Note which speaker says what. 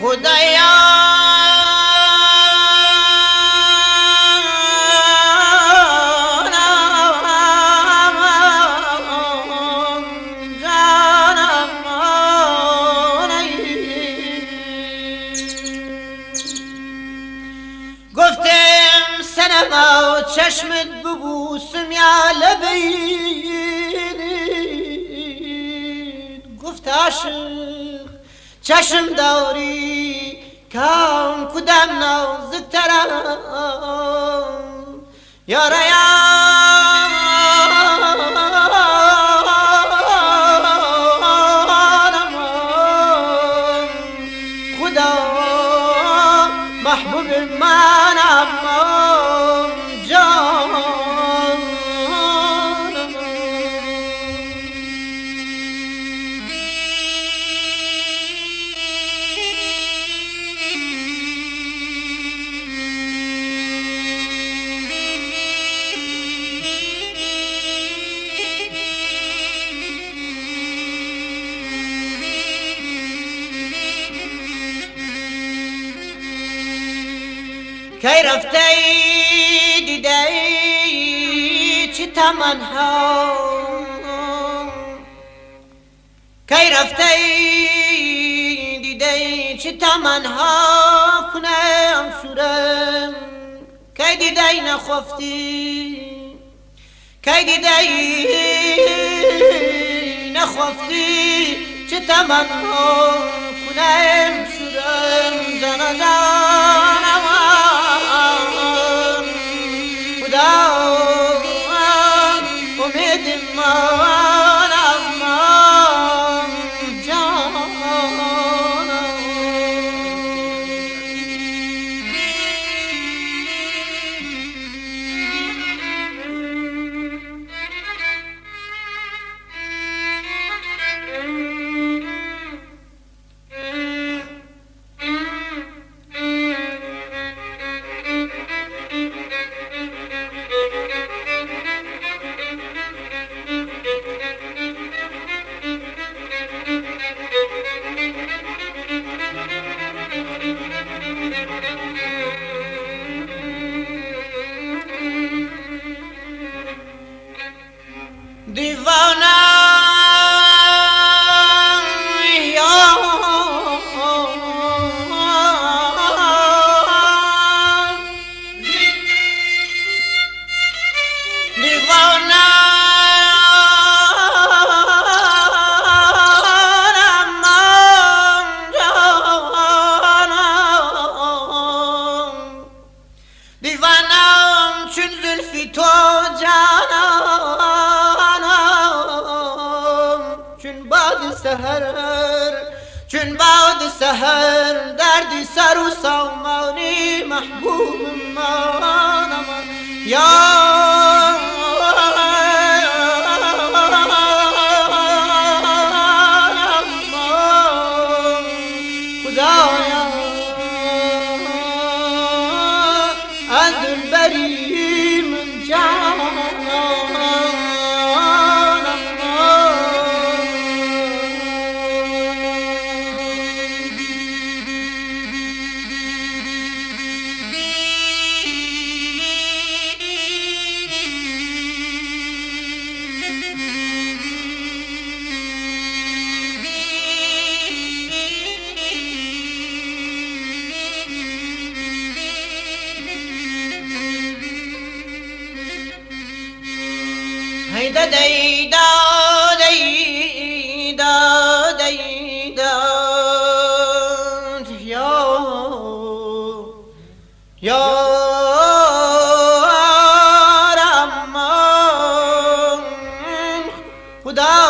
Speaker 1: خدایا جانم. گفتم سنما چشمت ببوسم یا لبید، گفت عاشق چشم داری کام کدام نازکترم یارا. یارم خدا محبوب منم جانم. کی رفته دیده چه تمنها، کی رفته دیده چه تمنها کنم شورم، کی دیده نخفتی، کی دیده نخفتی چه تمنها کنم شورم. جان جانم خدا امید منم جانم. دیوانه دیوانه دیوانم چون زلفی تو جانانم، چون باد سحر، چون باد سحر دردی سر و سامانی محبوب منم. یا خدایا اندل من جانم. هيدا ديدا ديدا ديدا يا يا رمان خدا.